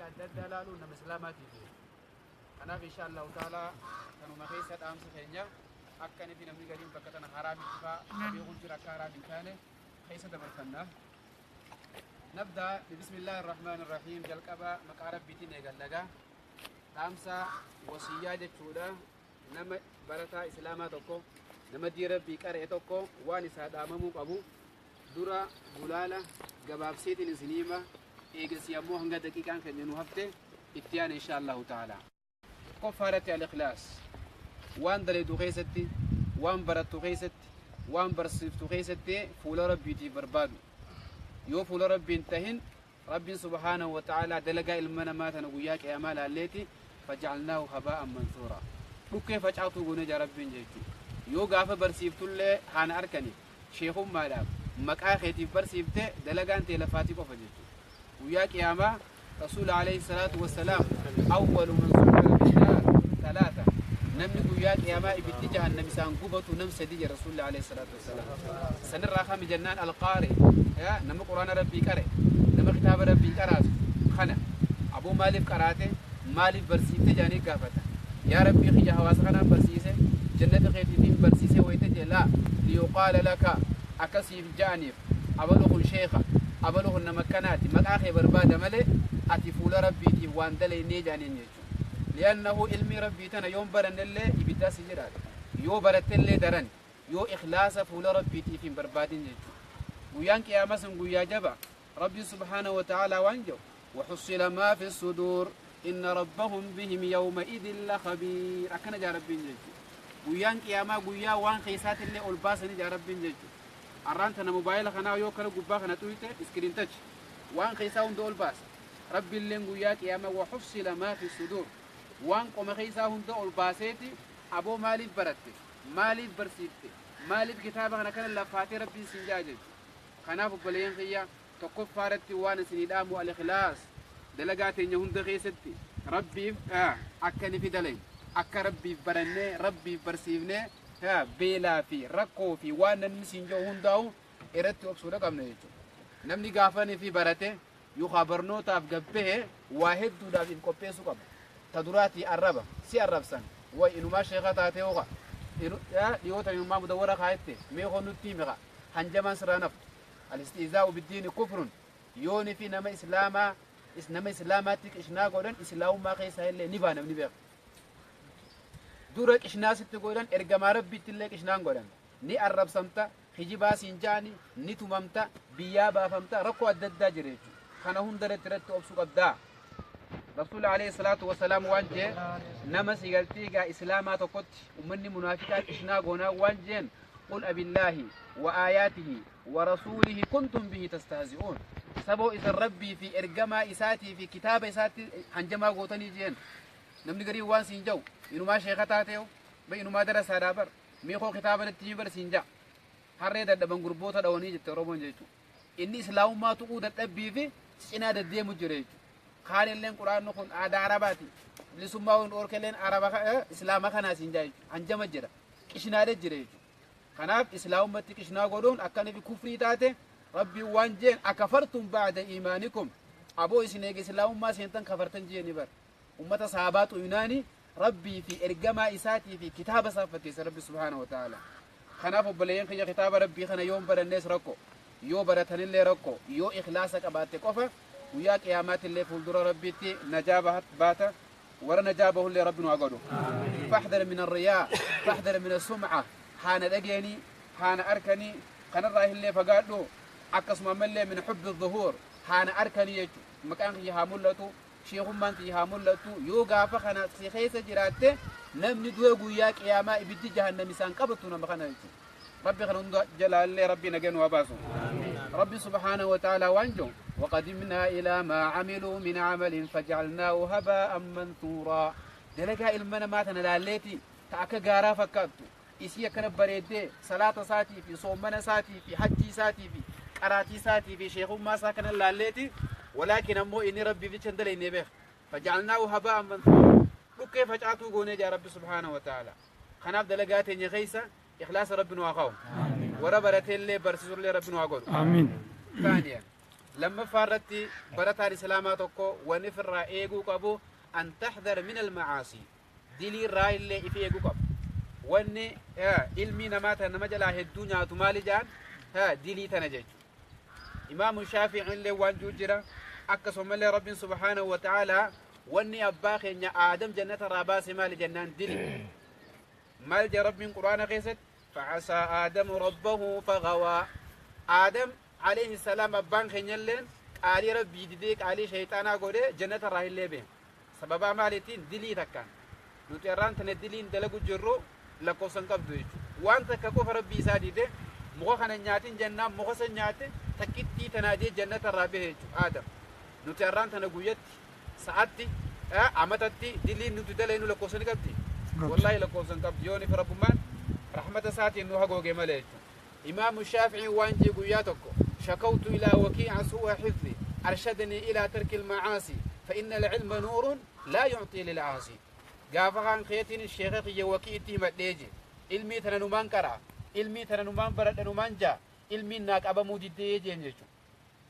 Bakka adda addaa laaluun nama islaamaatiif. Kanaaf insha Allahu ta'ala kanuma keessa dhaamsa keenya akka inni namni gariin bakka tana haraam itti fa'aa beekuun jira akka haraam hin taane keessa dabarfanna. نبدأ بسم الله الرحمن الرحيم. Jalqaba maqaa rabbiitiin eegallagaa. Dhaamsa wasiyyaa jechuudha. Nama barataa islaamaa tokko, nama diin rabbii qara'e tokko, waan isaa dhaamamuu qabu dura gulaala gabaabseetiin isinii hima. Eegasii ammoo hanga daqiiqaan keenya nu hafte itti aana insha Allahu ta'ala. Tokkoffaarratti al-ikhlaas. Waan daleetu keessatti, waan barattu keessatti, waan barsiiftu keessatti fuula rabbiitiif barbaadu. Yoo fuula rabbiin tahin, rabbiin subhaanahu wa ta'ala dalagaa ilma namaa tana guyyaa qiyaamaa laalleeti فجعلناه هباء منثورا, dhukkee facaatuu goone jaa rabbiin jechuudha. Yoo gaafa barsiiftullee haana arkani sheekummaadhaaf maqaa keetiif barsiifte, dalagaan tee lafaatii qofa jechuudha. Guyyaa qiyaamaa rasuula alayhi salaatu wassalaam, أول من سعر بالنار ثلاثة, namni guyyaa qiyaamaa ibiddi jahannam isaan gubatu nam sadi jedha rasuulli alayhi salaatu wassalaam. Sanirraa kami jennaan, القارئ, nama quraana rabbii qare, nama kitaaba rabbii qaraasu kana. Aboo, maaliif qaraate, maaliif barsiifte jaanii gaafata. Yaa rabbii kiyya, hawaasa kanaan barsiise, jannata keetiitiin barsiise wayita jee, laa ليقال لك, akkasiif ja'aniif, abalu kun sheeka, abalu kun nama kanaati, maqaa kee barbaada malee ati fuula rabbiitiif waan dalaynee jaaniin jechuudha. لأنه ilmi rabbii tana yoon barannellee ibiddaa si jedhaadha. Yoo barattellee daran yoo ikhlaasa fuula rabbiitiif hin barbaadin jechuudha. Guyyaan qiyaamaa sun guyyaa jaba. Rabbi subhaanahu wa ta'ala waan jedhu, وحصل ما في الصدور إن ربهم بهم يومئذ لخبير, akkana jaa rabbiin jechuudha. Guyyaan qiyaamaa guyyaa waan keessaatillee ol baasanii jaa rabbiin jechuudha. Arraan tana mobaayila kanaa yoo kana gubbaa kana xuyite, screen touch waan keessaa hunda ol baasa. Rabbiilleen guyyaa qiyaamaa وحصل ما في الصدور, waan qoma keessaa hunda ol baaseeti, aboo maaliif baratte, maaliif barsiifte, maaliif kitaaba kana kana lafaatee rabbiin siin jaa jechuudha. Kanaaf obboleeyyan kiyya, tokkoffaarratti waan isinii dhaamu al-ikhlaas. Dalagaa teenya hunda keessatti rabbiif akka ni fidalen, akka rabbiif barannee rabbiif barsiifnee, beelaa fi rakkoo fi waan namni siin jiru hundaa'u irratti obsuudha qabna jechuudha. Namni gaafanii fi barate yookaan barnootaaf gabbahe waa hedduudhaaf if qopheessuu qaba. Ta duraatii arraba si arrabsan, way inumaa sheeka taate yookaan dhiyoota inumaa mudawwara kaayette mee nutti himi hanjamaan sirraa naftu. الاستهزاء بالدين كفر. Yooni fi nama islaamaa nama islaamaatti qishnaa godhan, islaamummaa keessaa illee ni baa namni beeku. Dura qishnaa sitti godhan, ergamaa rabbiitti illee qishnaan godhan. Ni arrabsamta, kijibaa siin ja'ani, ni tumamta, biyyaa baafamta, rakkoo adda addaa jira jechuudha. Kana hunda irratti obsuu qabdaa. Rasuulli alayhi salaatu wasalaam waan jee, nama sigaltii gaa islaamaa tokkotti ummanni munaafiqaa qishnaa goonaa waan jeen, قل أبالله وآياته ورسوله كنتم به تستهزئون, saboo isan rabbii fi ergamaa isaatii fi kitaaba isaatti hanjamaa gootanii jeen. Namni garii waan siin jau, inumaa sheeka taatee ba, inumaa darasaadhaa bar, meekoo kitaaba natti bar siin ja. Harree dadhaban gurboota dhawanii jette oromoon jechuudha. Inni islaamummaa tuquu dadhabbii fi cinaa deddeemu jira jechuudha. Kaan illeen quraanni kun aadaa arabaati, bilisummaa waan dhoorkelleen araba islaama kanaa siin jaa jechuudha. Hanjama jira, qishinaadhe jira jechuudha. Kanaaf islaamummaatti qishnaa godhuun akka inni kufrii taate rabbiin waan jeen, أكفرتم بعد إيمانكم, aboo isin eega islaamummaa seentan kafartan jeeni bar. Ummata sahabaa xuynaani rabbii fi ergamaa isaatii fi kitaaba isaa fakkeessa rabbi subhaanahu wa ta'ala. Kanaaf obboleeyyan kiyya, kitaaba rabbii kana yoon barannees rakko, yoo baratanillee rakko, yoo ikhlaasa qabaatte qofa guyyaa qiyaamaatti illee fuuldura rabbiitti najaa baata. Warra najaa bahullee rabbi nu haa godhu. فاحذر من الرياء، فاحذر من السمعة. Haana dhageeni, haana arkanii kanarraa illee fagaadhu. Akkasuma ammallee من حب الظهور, haana arkanii jechu, maqaan kiyya haa mul'atu, sheekummaan kiyya haa mul'atu. Yoo gaafa kana si keessa jiraatte, namni du'e guyyaa qiyaamaa ibiddi jahannam isaan qabatu nama kana jechuudha. Rabbi kana hunda jalaallee rabbi nageen waa baasu. Rabbi subhaanahu wa ta'ala waan jedhu, وقدمنا إلى ما عملوا من عمل فجعلناه هباء منثورا. Dalagaa ilma namaa tana laalleeti, ta akka gaaraa fakkaattu, isii akkana bareeddee, salaata isaatii fi soommana isaatii fi hajjii isaatii fi qaraatii isaatii fi sheekummaa isaa kana laalleeti, ولكن ammoo inni rabbiif jecha hin dalagne beeka. فجعلناه هباء منثورا, dhukkee facaatuu goonee jaa rabbi subhaanahu wa ta'ala. Kanaaf dalagaa teenya keessa ikhlaasa rabbi nu haa kaa'u. Warra barateellee barsiisullee rabbi nu haa godhu. Amiin. ثانيا Lammaffaa irratti barataan islaamaa tokko wanni ofirraa eeguu qabu an taxdar min almacaasii, dilii irraa illee ifi eeguu qabu. Wanni ilmii namaa tana nama jalaa hedduu nyaatu maali jaan? Dilii tana jechu. Imaamu Shaafici illee waan jiru jira. Akkasumallee Rabbiin subhaanahu wa ta'aalaa wanni abbaa keenya Aadam jannata irraa baase maali jennaan dili. Maal jee Rabbiin Quraana keessatti? Facasaa Aadamu rabbahu fagawaa. Aadam alayhi salaam abbaan keenya illeen qaalii Rabbii didee qaalii shayxaanaa godhee jannata irraa illee beema. Sababaa maaliitiin? Dilii takkaan. Nuti irraan tana diliin dalagu jirru lakkoofsan qabdu jechuudha. Waan takka qofa Rabbii isaa dide, muka kana nyaatin jennaan muka san nyaate, takkittii tanaa jee jannata irraa bahe jechuudha Aadam. Nuti irraan tana guyyatti, sa'atti, amatatti diliin nuti dalaynu lakkoofsa ni qabdi. Wallaahi lakkoofsa hin qabdi, yoo nifi Rabbummaan rahmata isaatiin nu hagooge malee jechuudha. Imaamu Shaafi'iin waan jee guyyaa tokko: shakawtu ilaa wakii'a suu'a hifzi arshadanii ilaa tarki ilmacaasi fa inna alcilma nuurun laa yucxii lilcaasi. Gaafa kaan keetiin sheeka kiyya Wakii itti himadhee je, ilmii tana numaan qara'a, ilmii tana numaan baradha, numaan jaa, ilmiin naa qabamuu diddee jeen jechuudha.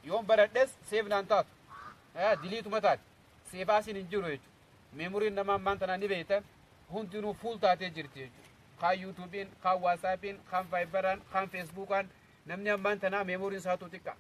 Yoon baradhes save naan taatu, diliituma taati, save asiin hin jiru jechuudha. Meemoriin namaa ammaan tanaa ni beektan hundinuu full taatee jirti jechuudha. Kaan YouTubeiin, kaan WhatsAppiin, kaan Viberaan, kaan Facebookaan, namni ammaan tanaa meemoriin isaatu xiqqa.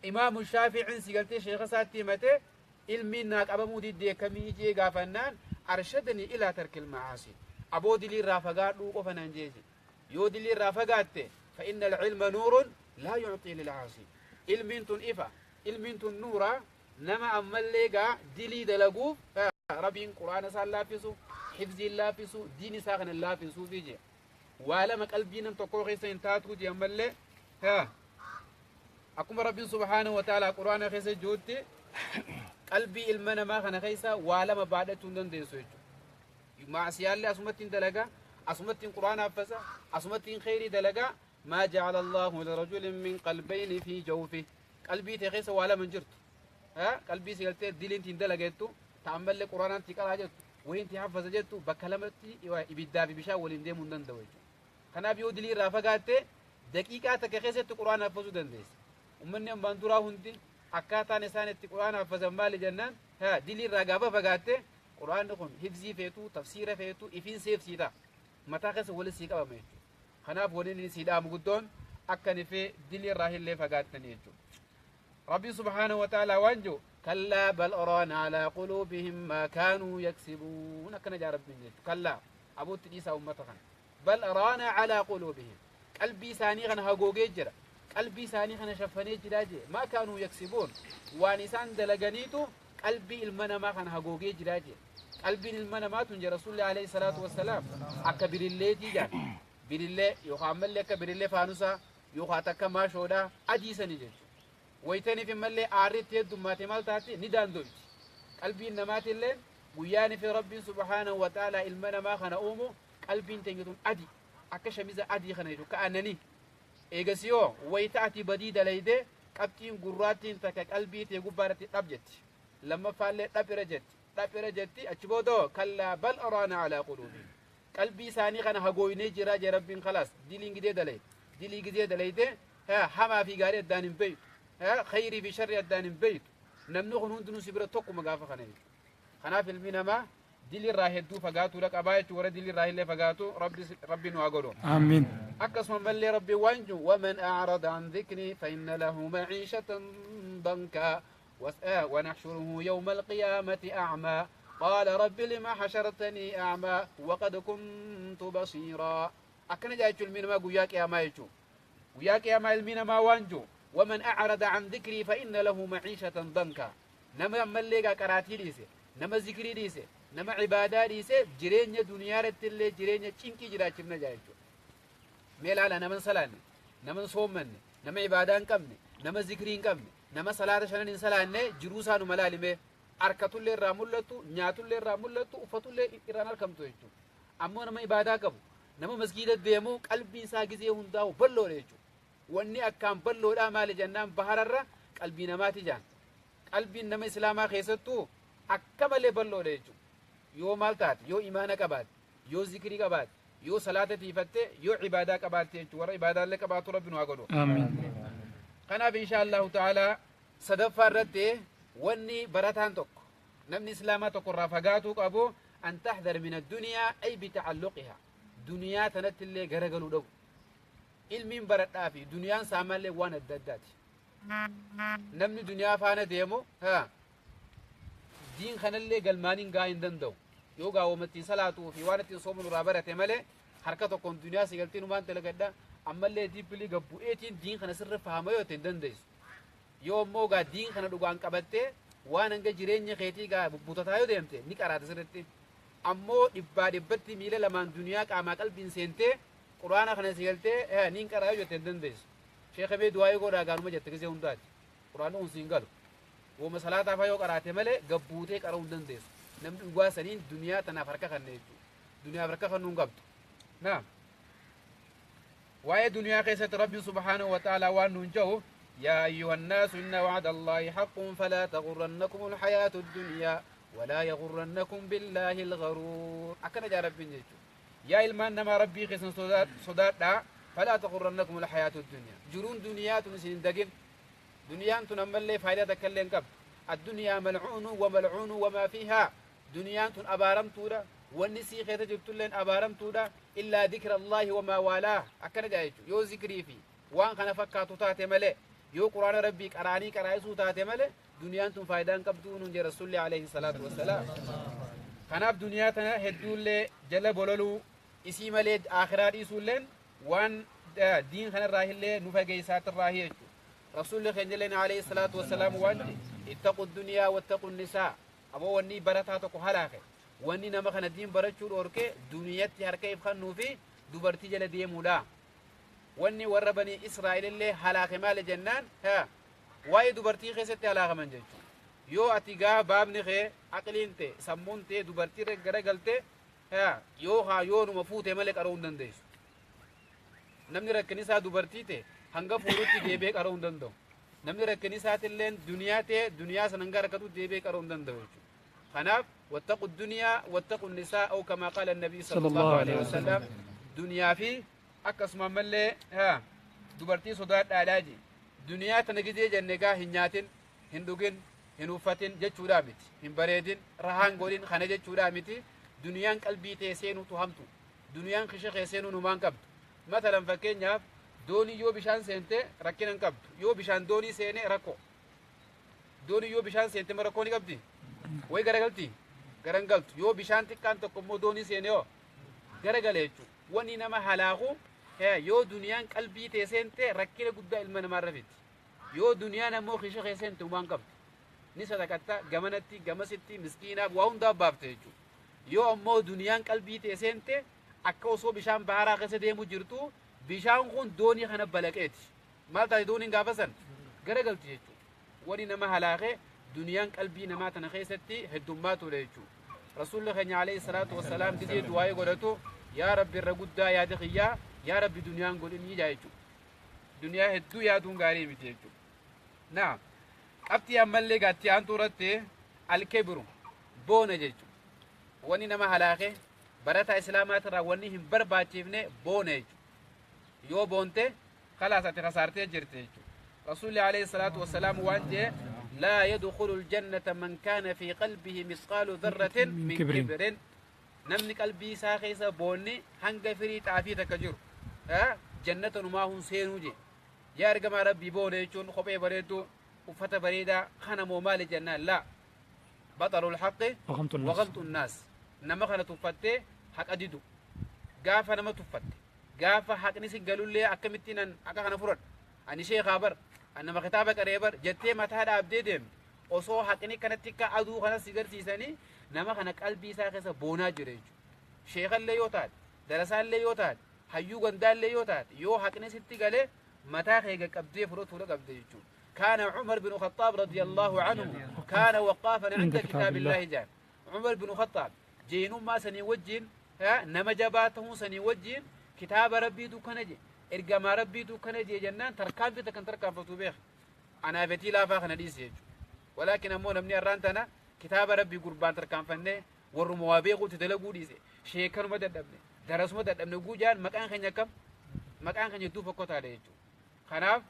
Imaamu Shaafi'iin si galtee sheeka isaatti himatee, ilmiin naa qabamuu diddee akkamii jee gaafannaan, arshadanii ilaa tarkil macaasi, aboo dilii irraa fagaadhuu qofa naan jeeje. Yoo dilii irraa fagaatte, fa inna alcilma nuurun laa yucxii lilcaasi, ilmiin tun ifa, ilmiin tun nuura. Nama ammallee gaa dilii dalaguuf Rabbiin Quraana isaan laaffisu, hifziin laaffisu, diin isaa kana laaffisuufi jee. Waa lama qalbii nam tokkoo keessa hin taatuu jee. Ammallee akkuma Rabbiin subhaanahu wa ta'ala Quraana keessa jirutti, qalbii ilma namaa kana keessa waa lama baadhachuu hin dandeessu jechuudha. Maasiyaallee asumatti hin dalagaa, asumatti hin Quraana haffasa, asumatti hin kheyrii dalagaa. Maa ja'ala Allahu lirajulin min qalbayni fi jawfi. Qalbii tee keessa waa lama hin jirtu. Qalbii si galtee diliin tiin dalagettu, ta ammallee Quraanaan tii qaraa jettu, wahiin tii haffasa jettu, bakka lamatti ibiddaa fi bishaan waliin deemuu hin danda'u jechuudha. Kanaaf yoo dilii irraa fagaatte, daqiiqaa takka keessatti Quraana haffasuu dandeessa. Uummanni ammaan duraa hundi akkaataan isaan itti Quraana haffasan maali jennaan, dilii irraa gaafa fagaatte, Quraanni kun hifzii feetu, tafsiira feetu, ifiin save sii ta'a. Mataa keessa waliin sii qabama jechuudha. Kanaaf waliin inni sii dhaamu guddoon akka nifee dilii irraa illee fagaattanii jechuudha. Rabbi subhaanahu wa ta'ala waan jiru: kallaa bal raana alaa quluubihim maa kaanuu yaksibuun. Akkana jaa Rabbiin jechuudha. Kallaa, abuutti dhiisaa uummata kana. Bal raana alaa quluubihim, qalbii isaanii kana hagoogee jira. Qalbii isaanii kana shaffanee jira jee. Maa kaanuu yaksibuun, waan isaan dalaganiitu qalbii ilma namaa kana hagoogee jira jee. Qalbiin ilma namaa tun, jee Rasuulli alayhi salaatu wassalaam, akka bililleetii jaan. Bilillee yookaan ammallee akka bilillee faanusaa yookaan takka maashoodhaa adii sani jechuudha. Wayitaniif ammallee aarri itti heddummaate maal taati? Ni daandoyti. Qalbiin namaatillee guyyaanii fi Rabbiin subhaanahu wa ta'ala ilma namaa kana uumu qalbiin teenya tun adii akka shamiza adii kana jechuudha, akka aannanii. Eegas yoo wayita ati badii dalayde, qabxiin gurraattiin takka qalbii tee gubbaa irratti dhab jetti. Lammaffaallee dhab irra jetti. Dhab irra jetti. Achi booda kallaa bal raana alaa quluubihim. Qalbii isaanii kana hagooynee jira jee Rabbiin. Khalaas, diliin gidee dalayte. Dilii gidee dalayte hamaa fi gaarii addaan hin beeytu. Khayrii fi sharrii addaan hin beeytu. Namni kun hundinuu si bira tokkuma gaafa kana jechuudha. Kanaaf ilmi namaa dilii irraa hedduu fagaatuudha qabaa jechuudha. Warra dilii irraa illee fagaatu Rabbi nu haa godhu. Amiin. Akkasuma mallee Rabbi waan jiru: waman a'rada an dhikrii fa inna lahu maciishatan dankaa ونحشره يوم القيامة أعمى قال رب لم حشرتني أعمى وقد كنت بصيرا. akkana jaa ilmi namaa guyyaa qiyaamaa jechuun. Guyyaa qiyaamaa ilmi namaa waan jiru: ومن أعرض عن ذكري فإن له معيشة ضنكا. Nama ammallee gaa qaraatii dhiise, nama zikrii dhiise, nama cibaadaa dhiise, jireenya duniyaa irratti illee jireenya cinqii jiraachifna jaa jechuudha. Mee ilaala, nama hin salaanne, nama hin soommanne, nama ibaadaa hin qabne, nama zikrii hin qabne, nama salaata shanan hin salaanne, jiruu isaa numa laalimee harkatullee irraa mul'attu, nyaatullee irraa mul'attu, uffatullee irraan argamtu jechuudha. Ammoo nama ibaadaa qabu, nama masgiida deemu, qalbiin isaa gizee hundaa'u bal'oodha jechuudha. Wanni akkaan bal'oodhaa maali jennaan, bahararra qalbii namaati jaan. Qalbiin nama islaamaa keessattuu akka malee bal'oodha jechuudha. Yoo maal taate? Yoo imaana qabaatte, yoo zikrii qabaatte, yoo salaata tiifatte, yoo ibaadaa qabaatte jechuudha. Warra ibaadaallee qabaatu Rabbi nu haa godhu. Amiin. Kanaaf insha Allahu ta'ala Sadaffaa irratti wanni barataan tokko namni islaamaa tokko irraa fagaatuu qabu an tahdar min addunyaa ay bitacalluqihaa, duniyaa tanatti illee garagaluu dhabu. Ilmiin baradhaa fi duniyaan saamallee waan adda addaati. Namni duniyaa faana deemu diin kanallee galmaaniin gaa hin danda'u. Yoo gaawwama ittiin salaatuu fi waan ittiin soomu irraa barate malee harka tokkoon duniyaa sigaltiin waan dalagadha ammallee diippilii gabbu'eetiin diin kana sirra fahama yoo ta'e hin dandeessu. Yoo immoo gaa diin kana dhugaan qabattee waan hanga jireenya keetii gaa bubbutataa yoo deemte ni qaraata sirritti. Ammoo dhibbaa dhibbatti miila lamaan duniyaa qaamaa qalbiin seentee quraana kana sigaltee niin qaraa yoo jette hin dandeessu. Sheekha bee du'aayii godhaa gaanuma jette gisee hundaati. Quraanni kun siin galu. Wooma salaataa faa yoo qaraate malee gabbuutee qara'uu hin dandeessu. Namni dhugaa saniin duniyaa tanaaf harka kanne jechuudha. Duniyaaf harka kannuu hin qabdu. Naam. Waa'ee duniyaa keessatti Rabbiin subhaanahu wa ta'aalaa waan nuun jedhu: يا أيها الناس إن وعد الله حق فلا تغرنكم الحياة الدنيا ولا يغرنكم بالله الغرور. أكن جاء ربي جيتو يا إلمان نما ربي خسن صداد فلا تغرنكم الحياة الدنيا، جرون دنيا تنسين دقن دنيا تنمل فايدة تكلم قبل. الدنيا ملعون وملعون وما فيها، دنيا تن أبارم تودا والنسي خيتا جبتلين أبارم تودا إلا ذكر الله وما والاه. أكن جاء يو ذكري في وان كان فكاتو تاتي ملئ yoo quraana rabbii qaraanii qaraa'isuu taate malee duniyaan tun faayidaan qabdu nuun jedhe rasuulli alayhi salaatu wassalaam. Kanaaf duniyaa tana hedduullee jala bololuu isii malee akhiraa dhiisuulleen waan diin kanarraa illee nu fageessaatirraa jechuudha. Rasuulli keenya illeen alayhi salaatu wassalaam waan ittaqu duniyaa wattaqu nisaa, ammoo wanni barataa tokko halaake wanni nama kana diin barachuu dhoorke duniyatti harka ifkannuu fi dubartii jala deemuudha. Wanni warra banii Israa'el illee halaake maali jennaan waa'ee dubartii keessatti halaakaman jechuudha. Yoo ati gaa baabni kee aqliin ta'e sammuun ta'e dubartii irra garagalte yoo haa yoonuma fuute malee qara'uu hin dandeessu. Namni rakkin isaa dubartii ta'e hanga fuudhutti deebi'ee qara'uu hin danda'u. Namni rakkin isaatillee duniyaa ta'e duniyaa sana hanga rakkatu deebi'ee qara'uu hin danda'u jechuudha. Kanaaf wattaqu duniyaa wattaqu nisaa aw kamaa qaala nabii sallallahu alaihi wasallam, duniyaa fi akkasuma ammallee dubartii sodaadhaadhaa je. Duniyaa tana gizee jenne gaa hin nyaatin, hin dhugin, hin uffatin jechuudhaa miti, hin bareedin, rahaan godhin kana jechuudhaa miti. Duniyaan qalbii tee seenutu hamtu, duniyaan kisha kee seenuu numaan qabdu. Matalan fakkeenyaaf doonii yoo bishaan seente rakkina hin qabdu, yoo bishaan doonii seene rakkoo. Doonii yoo bishaan seente ma rakkoo ni qabdi? Wayi garagalti? Garan galtu. Yoo bishaan xiqqaan tokko immoo doonii seene yoo garagale jechuudha. Wanni nama halaaku yoo duniyaan qalbii tee seente rakkina guddaa ilma namaarra fiddi. Yoo duniyaan ammoo kisha kee seente waan qabdu ni sadaqatta, gamanatti gamasitti miskiinaaf waa hundaaf baafte jechuudha. Yoo ammoo duniyaan qalbii tee seente akka osoo bishaan baharaa keessa deemu jirtu bishaan kun doonii kana balaqeeti. Maal taate dooniin gaafa san garagalti jechuudha. Wanni nama halaake duniyaan qalbii namaa tana keessatti heddummaatudha jechuudha. Rasuulli keenya alayhi salaatu wassalaam gizee du'aayii godhatu yaa rabbi irra guddaa yaada kiyyaa yaa rabbi duniyaan godhinii jaa jechuudha. Duniyaa hedduu yaaduun gaarii miti jechuudha. Naam. Qabxii ammallee gaatti aantuu irratti alkebru boona jechuudha. Wanni nama halaake barataa islaamaatirraa wanni hin barbaachifne boona jechuudha. Yoo boonte khalaas ati kasaartee jirte jechuudha. Rasuulli alayhi salaatu wassalaam waan jee: لا يدخل الجنة من كان في قلبه مثقال ذرة من كبر. Namni qalbii isaa keessa boonni hanga firii xaafii takka jiru jannata numaa hun seenuu je. Yaa ergamaa rabbii, boona jechuun kophee bareedduu uffata bareedaa kana moo maali jennaan, laa, بطر الحق وغمط الناس. Nama kana tuffattee haqa didu, gaafa nama tuffatte gaafa haqni si galullee akkamittiin an akka kana fudhadha, ani sheekaa bar, an nama kitaaba qaree bar jettee mataa dhaabdee deemte, osoo haqni kanatti akka aduu kana si garsiisanii nama kana qalbii isaa keessa boonaa jira jechuudha. Sheekallee yoo taate, darasaallee yoo taate, hayyuu gandaallee yoo taate, yoo haqni sitti galee mataa kee qaqqabdee fudhatuudha qabde jechuudha. كان عمر بن الخطاب رضي الله عنه كان وقافا عند كتاب الله جان. عمر بن الخطاب جينو ما سني وجين نما جباته سني وجين كتاب ربي دو كنجي ارجما ربي دو كنجي جنان تركان في تكن تركان فتوبيخ انا بتي لا فاخنا ديس ولكن امو نمني الرانتنا كتاب ربي قربان تركان فنه ورموابيغ تدلقو ديس شيكن ما ددبني درس ما ددبني جوجان مكان خنيا كم مكان خنيا دو فكوتا ديجو خناف.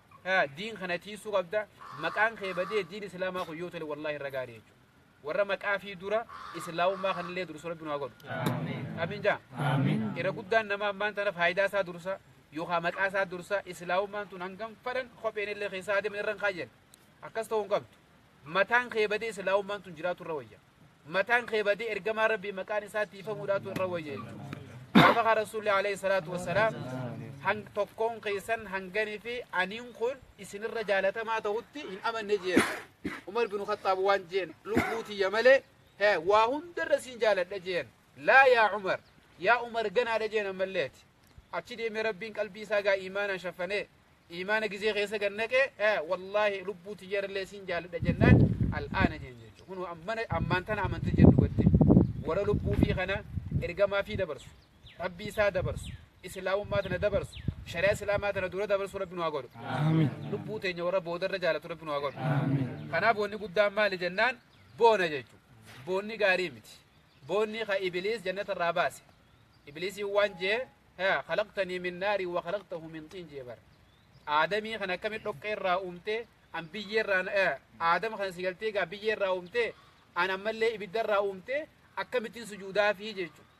Diin kana tiisuu qabda. Maqaan kee badee diin islaamaa kun yoo tole wallaahi irra gaarii jechuudha. Warra maqaa fi dura islaamummaa kanallee dursu rabbi nu haa godhu. Amiin jaa. Irra guddaan nama ammaan tana faayidaa isaa dursa yookaan maqaa isaa dursa islaamummaan tun hangam fadhan kopheen illee keessaa adeeman irra hin kaayyan. Akkas ta'uu hin qabdu. Mataan kee badee islaamummaan tun jiraatu irra wayya. Mataan kee badee ergamaa rabbii maqaan isaa tiifamuudhaatu irra wayya jechuudha. Gaafa kaa rasuulli alayhi salaatu wassalaam hang tokkoon keessan hanganii fi aniin kun isinirra jaalatamaa ta'utti hin amanne jeen. Umar bin Khattaab waan jeen lubbuu tiyya malee waa hundarra siin jaaladha jeen. Laa yaa Umar yaa Umar ganaadha jeen ammalleeti. Achi deemee rabbiin qalbii isaa gaa iimaanaan shaffanee iimaana gizee keessa gannaqee wallaahi lubbuu tiyyarallee siin jaaladha jennaan al'aana jeen jechuudha. Kun ammaan tana amantii jennu gotte warra lubbuu fi kana ergamaa fi dabarsu rabbii isaa dabarsu islaamummaa tana dabarsu shari'a islaamaa tana dura dabarsu rabbi nu haa godhu. Lubbuu teenya warra boodarra jaalatu rabbi nu haa godhu. Kanaaf wanni guddaan maali jennaan boona jechuudha. Boonni gaarii miti. Boonni ka ibiliis jannata irraa baase. Ibiliisiin waan jee khalaqtanii min naari wa khalaqtahu min xiin jee bara. Aadamii kan akkamitti dhoqqee irraa uumtee an biyyee irraa aadama kan si galtee gaa biyyee irraa uumtee an ammallee ibidda irraa uumtee akkamittiin sujuudaa fi jechuudha.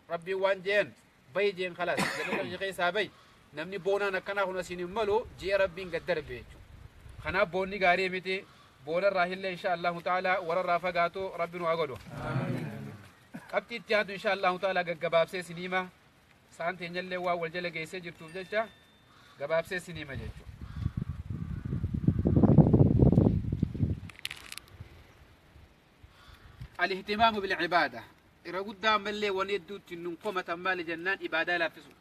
Rabbiin waan jeen bayi jeen khalaas jannata keessaa bayi namni boonaan akkanaa kun asiin hin malu jee rabbiin gad darbe jechuudha. Kanaaf boonni gaarii miti boona irraa illee insha Allahu ta'ala warra irraa fagaatu rabbi nu haa godhu. Qabxii itti aantu insha Allahu ta'ala gaggabaabsee siniima sa'aan teenyallee waan wal jala geessee jirtuuf jecha gabaabsee siniima jechuudha. Al-ihtimaamu bil-ibaada. Irra guddaa ammallee wanni hedduutti nun komatan maali jennaan ibaadaa laaffisu.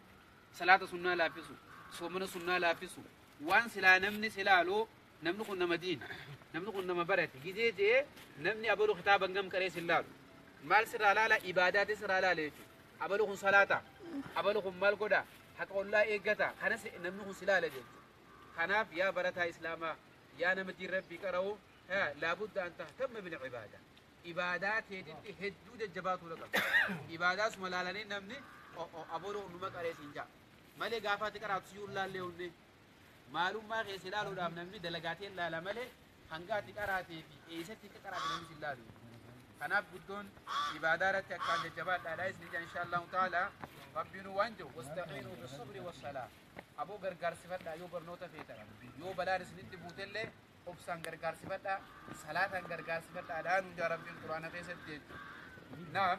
Salaata sunnaa laaffisu. Soomana sunnaa laaffisu. Waan silaa namni silaalu namni kun nama diina. Namni kun nama barate. Gizee jee namni abaluu kitaaba hangam qaree sin laalu. Maal sirraa laala ibaadaati sirraa laala jechuudha. Abaluu kun salaata. Abaluu kun maal godha? Haqa ollaa eeggata. Kanas namni kun si laala jechuudha. Kanaaf yaa barataa islaamaa yaa nama diin rabbii qara'u laabudda an tahtamma bil ibaada. Ibaadaa teetitti hedduu jajjabaatu qaba. Ibaadaa suma laalanii namni abaluu numa qaree siin jaa. Malee gaafa ati qaraatu siyyuu laallee hunne. Maalummaa keessa ilaaluudhaaf namni dalagaatee ilaala malee hanga ati qaraatee fi eessatti akka qaraate namni si ilaalu. Kanaaf guddoon ibaadaa irratti akkaan jajjabaadhaadha isin ija insha Allahu ta'ala rabbiin waan jiru wasta'iinuu bisabri wassalaa. Aboo gargaarsifadhaa yoo barnoota feetan yoo balaan isinitti buutellee obsaan gargaarsifadhaa salaataan gargaarsifadhaa dhaan hundaa rabbiin quraana keessatti jechuudha. Naam.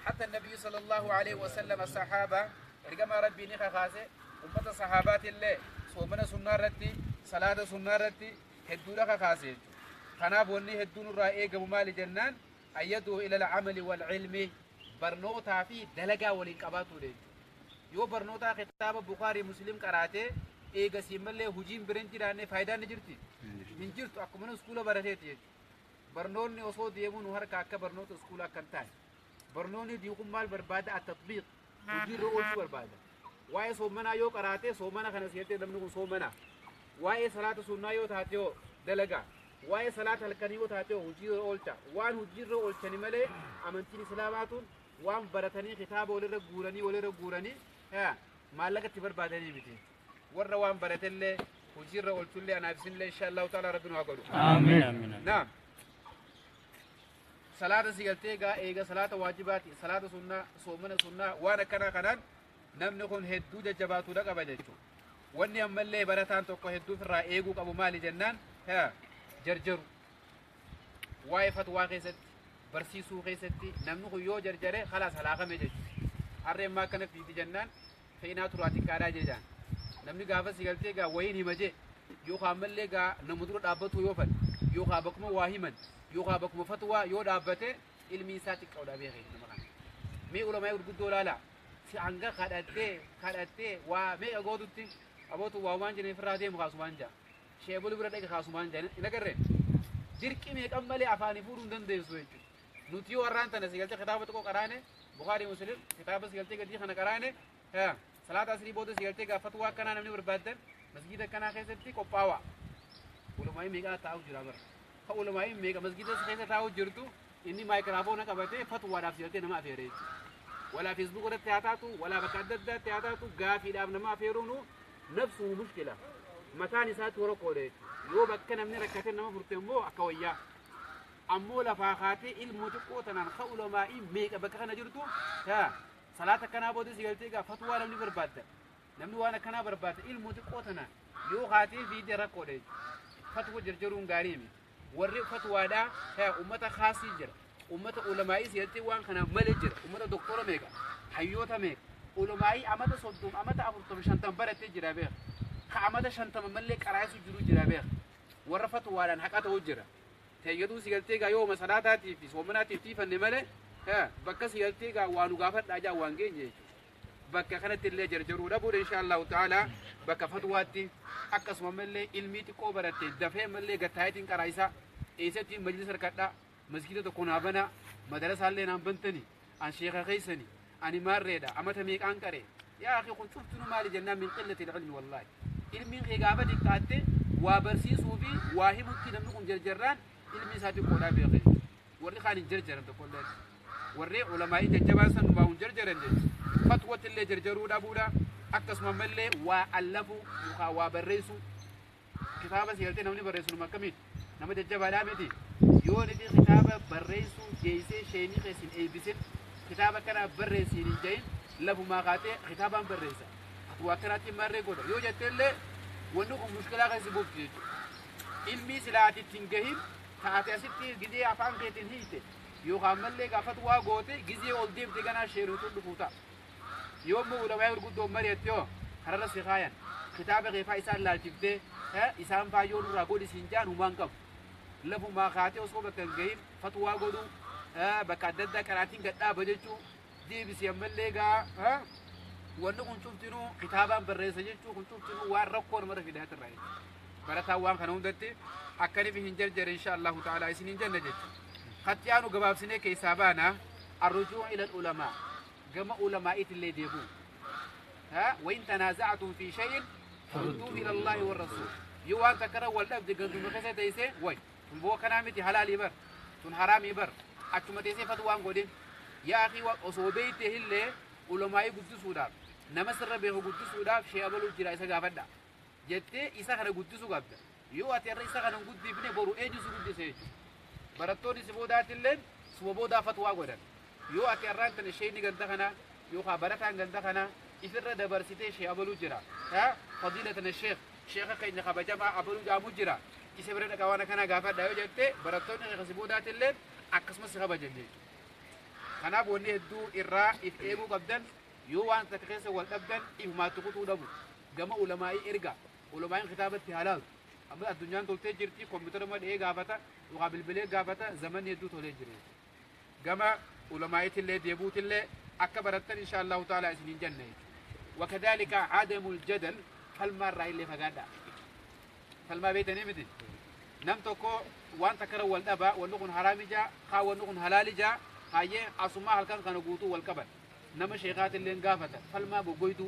حتى النبي صلى الله عليه وسلم الصحابة إرجما ربي نخا خاسه أمة الصحابات اللي صومنا سنة رتي صلاة سنة رتي هدونا خاسه خناب وني هدون الرأي قبل مال جنان أيده إلى العمل والعلم برنوتا في دلقة والإنقبات وليج يو برنوتا خطاب بخاري مسلم قراته إيجا سيمله هجيم برنتي راني فايدة نجرتي من جرت أكمل سكولة برهتي برنوني أصود يمون وهرك أكبر برنوت سكولة كنتاي برنوني ديكم مال بربادة التطبيق وجير رؤوس بربادة واي صومنا يو قراته صومنا خنسيته لم نكن صومنا واي صلاة سنة يو تاتيو دلقا واي صلاة الكنيو تاتيو وجير أولتا وان وجير أولتا نملي أمنتيني سلاماتون وان برتني خطاب ولر غوراني ولر غوراني ها مالك تبر بادني متي ور وان برتلي وجير أولتلي أنا بسم الله إن شاء الله تعالى ربنا وقوله آمين آمين. نعم صلاة سيالتي غا ايغا صلاة واجباتي صلاة سنة صومنا سنة وانا كنا كنان نمني كون هدو ججباتو دا قبا جچو وني امالي براتان توكو هدو فرا ايغو قبو مالي جنان ها جرجر واي فتوى خيست برسيسو خيستي نمني كون يو جرجره خلاص هلاقه مي جچو اري ما كان في جنان فينا تراتي كارا ججان نمني غافا سيالتي غا وين هيمجه يو خاملي غا نمدرو دابتو يوفن يو خابكمو واهمن يوقع بكم فتوى يودا بته علمي ساتك أو دابيغي نمران مي علماء يرقدوا لا لا سي عنغا خدته خدته وا مي أقودتي أبوتو واوان جني فرادي مخاسمان جا شيبول برادك خاسمان جا نقرر دركي مي كمالي أفاني فورون دندن سويج نوتيو وران تنا سيقلتي خطابتكو قرانه بخاري مسلم خطابة سيقلتي قدي خنا قرانه ها صلاة عصري بودو سيقلتي غا فتوى كنا نمني بربادن مسجد كنا خيستي كوباوا علماء ميغا تاو جرابر علماء ميغا مسجد خيسة تاو جرتو إني مايكروفون قبته فتوى داف سيقلتي نما أفيري ولا فيسبوك رت تياتاتو ولا بكادد تياتاتو غافي داف نما أفيرونو نفسه مشكلة Mataan isaatu rakkoodha jechuudha. Yoo bakka namni rakkate nama furte immoo akka wayyaa. Ammoo lafaa kaatee ilmoo xiqqoo tanaan ka ulamaa'ii meeqa bakka kana jirtu salaata akkanaa booda si galtee gaa fatwaa namni barbaadda. Namni waan akkanaa barbaadda ilmoo xiqqoo tanaan yoo kaatee fiidee rakkoodha jechuudha. Fatwa jarjaruun gaarii miti. Warri fatwaadhaa ummata kaasii jira. Ummata ulamaa'ii si galtee waan kanaan malee jira. Ummata doktora meeqa hayyoota meeqa ulamaa'ii amata 30 amata 40 50 barattee jira beeka. Ka amata 50 mallee qaraasu jiru jira beeka. Warra fatwaadhaan haqa ta'u jira. Teeyyatuu si galtee gaa yooma salaataatii fi soomanaatiif tiifanne malee bakka si galtee gaa waa nu gaafadhaa jaa waan geenye jechuudha. Bakka kanatti illee jarjaruu dhabuudha insha Allahu ta'ala bakka fatwaatti akkasuma mallee ilmii xiqqoo baratte dafee mallee gattaayitiin qaraayisaa eessatti majlisa harkadhaa masgiida tokko naa banaa madarasaallee naan bantani an sheeka keessani ani maarreedha amata meeqaan qare yaa akhi kun cuftunu maali jennaan min qillati ilmi wallaahi ilmiin kee gaafa xiqqaatte waa barsiisuu fi waa himutti namni kun jarjarraan ilmi isaa xiqqoodhaa beeke warri kaan hin jarjaran tokkollee warri ulamaa'ii jajjabaan san waa hin jarjaran jechuudha fatwatti illee jarjaruu dhabuudha akkasuma mallee waa allafuu yookaan waa barreessuu kitaaba si galtee namni barreessu nama akkamiiti nama jajjabaadhaa miti yoo nuti kitaaba barreessuu geessee sheenii keessin eebbisin kitaaba kana barreessiin hin jahin lafumaa kaatee kitaabaan barreessa waa akkanaatti marree godha yoo jette illee wanni kun mushkilaa keessa buufti jechuudha ilmii silaa ati ittiin gahin taate asitti gizee afaan keetiin hiite yookaan mallee gaafatu waa goote gizee ol deemte ganaa sheeruutu dhufuu ta'a yoo immoo ulamaa gurguddoon mari'atte yoo kararra si kaayan kitaaba keefaa isaan laalchiftee isaan faayyoo nurraa godhi siin jaan humaan qabu lafumaa kaatee osoo bakka hin gahin fatwaa godhuu bakka adda addaa qaraatiin gadhaaba jechuu deebisi ammallee gaa wanni kun cuftinuu kitaabaan barreessa jechuu kun cuftinuu waan rakkoo namarra fidaatirraa jechuudha. Barataan waan kana hundatti akkaniif hin jarjare insha Allahu ta'ala isin hin janna jechuudha. Kattiyaanu gabaabsinee keessaa baana arrujuu ila ulamaa gama ulamaa'iitillee deebi'u. وإن تنازعتم في شيء فردوه إلى الله والرسول. yoo waan takka wal dhabde ganduma keessa teessee way tun boo kanaa miti halaalii bar tun haraamii bar achuma teessee fatwaan godhin yaa akii osoo beeyte illee ulamaa'ii guddisuudhaaf nama sirra beeku guddisuudhaaf shee abaluu jira isa gaafadha jettee isa kana guddisuu qabda yoo ati irra isa kana hin guddifne boru eenyu si guddise jechuudha barattoonni si boodaatillee suma boodaa fatwaa godhan yoo ati irraan tana sheeyni ganda kana yookaan barataan ganda kana ifirra dabarsitee shee abaluu jira fadiilatan sheekh sheekha keenya kabajamaa abaluu jaamu jira isa bira dhaqa waan akkana gaafadha yoo jette barattoonni sheekha si boodaatillee akkasumas si kabajan jechuudha. Kanaaf wanni hedduu irraa if eeguu qabdan yoo waan takka keessa wal dhabdan ifumaatti kutuu dhabu gama ulamaa'ii erga ulamaa'iin kitaabatti halaalu amma addunyaan toltee jirti kompiitara madhee gaafata yookaan bilbilee gaafata zamanni hedduu tolee jira gama ulamaa'iitillee deebuutillee akka barattan insha Allahu ta'ala isiniin janna jechuudha. وكذلك عدم الجدل فالما الرأي اللي فقادا فالما بيتني متي نم توكو وان تكرر والدبا والنقن حرامي جا خا والنقن حلالي جا هاي أسمع هالكان كانوا قوتو والكبر نم شيخات اللي انقافت فالما بقويتو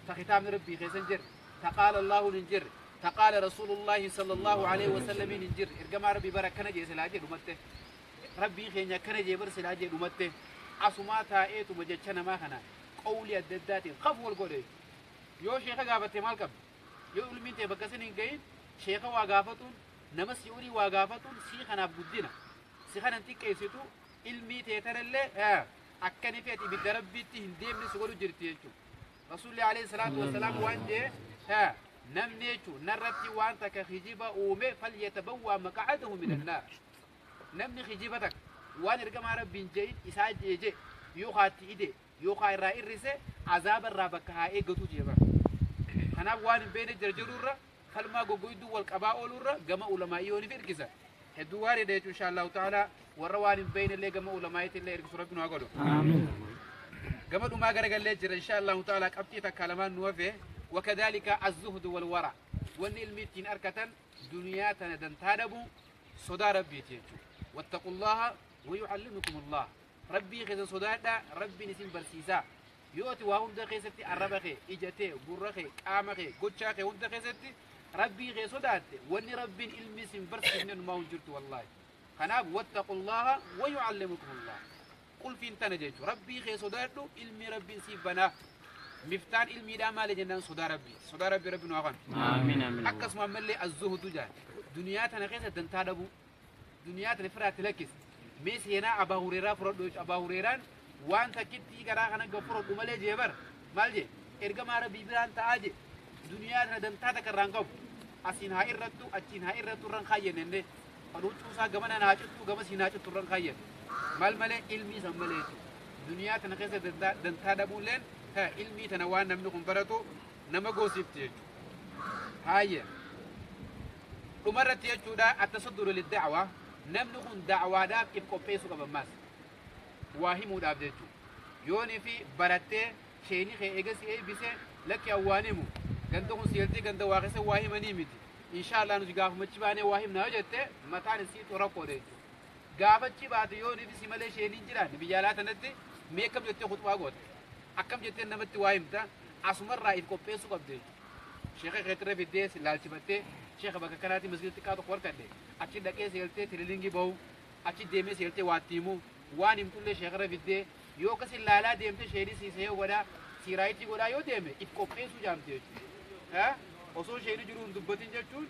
تختام ربي خيسنجر تقال الله ننجر تقال رسول الله صلى الله عليه وسلم ننجر إرجما ربي بركنا جي سلاجي دمته ربي خينيا كنا جي بر سلاجي دمته أسمع تايتو مجتشنا ما خنا قولي الددات خف والقولي yoo sheeka gaafatte maal qabdi yoo ilmiin ta'e bakka isin hin gahin sheeka waa gaafatuun nama si olii waa gaafatuun sii kanaaf guddina si kanan xiqqeessitu ilmii ta'e tanallee akkani feeti ibidda rabbiitti hin deemne si godhu jirti jechuudha. Rasuulli alayhi salaatu wassalaam waan jee namni jechuun narratti waan takka kijiba uume falyatabawwaa maqaadahu min annaar namni kijiba takka waan ergamaa rabbiin je'in isaa jeeje yoo haatti ide yookaan irraa irrise azaaba irraa bakka haa eeggatu jee bara. Kanaaf waan hin beekne jarjaruurra kalmaa goggoyduu wal qabaa ooluurra gama ulamaa'ii yooniif ergisa. Hedduu gaariidha jechuun insha Allahu ta'ala warra waan hin beekne illee gama ulamaa'iitti illee ergisu rabbi nu haa godhu. Gama dhumaa garagallee jira insha Allahu ta'ala qabxii takka lamaan nu hafe wakadhalika az-zuhdu wal wara wanni ilmi ittiin arkatan duniyaa tana dantaa dhabu sodaa rabbiiti jechuudha. Wattaqullaha wa yucallimukumullah. Rabbii keessa sodaadha rabbiin isin barsiisaa. Yoo ati waa hunda keessatti arraba kee ija tee gurra kee qaama kee gochaa kee hunda keessatti rabbii kee sodaatte wanni rabbiin ilmi isin barsiifne numaa hin jirtu wallaahi. Kanaaf wattaqullaha wa yucallimukumullah. Qulfiin tana jechuudha. Rabbii kee sodaadhu ilmi rabbiin siif banaa. Miftaan ilmiidhaa maali jennaan sodaa Rabbii. Sodaa Rabbii Rabbi nu haa kennu. Amiin amiin. Akkasuma ammallee azzuhudu jaan. Duniyaa tana keessa dantaa dhabuu. Duniyaa tana firaatti lakkis. Mee seenaa Abaa Hureeraa fudhadhu jechuudha. Abaa Hureeraan waan takkitti garaa kana gad fudhadhu malee jee bar. Maal jee? Ergamaa Rabbii biraan ta'aa jee. Duniyaa tana dantaa takka irraa hin qabu. Asiin haa irrattu, achiin haa irrattu irra hin kaayyenne innee. Kan huccuu isaa gamanaan haa cittu, gamasiin haa cittu irra hin kaayyenne. Maal malee? Ilmii san malee jechuudha. Duniyaa tana keessa dantaa dhabuulleen ilmii tana waan namni kun baratu nama goosifti jechuudha. Haayye. Dhumarratti jechuudha attasadduru lidda'waa namni kun da'waadhaaf if qopheessuu qaba ammaas. Waa himuudhaaf jechuudha. Yoonii fi barattee sheeni kee eega si eebbise lakki an waan himu ganda kun seeltii ganda waa keessa waa himanii miti. Inshaallah nuti gaafumachi baanee waa himna yoo jette mataan isiitu rakkoodha jechuudha. Gaafa achi baate yoonii fi si malee sheeniin jiraanne biyya alaa tanatti mee akkam jettee khuxbaa goota? Akkam jettee namatti waa himta? Asumarraa if qopheessuu qabda jechuudha. Sheekha keetirra fiddee si laalchifattee sheekha bakka kanaatti masgiida xiqqaa tokko harkadhe achi dhaqee seeltee tiriliingii bahu achi deemee seeltee waa itti himu waan himtullee sheekharra fiddee yoo akkasi laalaa deemte sheeni sii sahee godhaa sii raayitii godhaa yoo deeme if qopheessuu jaamte jechuudha. Osoo sheeni jiru hin dubbatin jechuun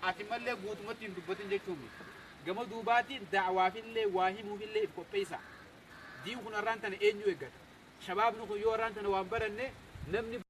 ati mallee guutumatti hin dubbatin jechuun miti. Gama duubaatiin da'waafillee waa himuufillee if qopheessa. Diin kun arraan tana eenyu eeggata? Shabaabni kun yoo arraan tana waan baranne namni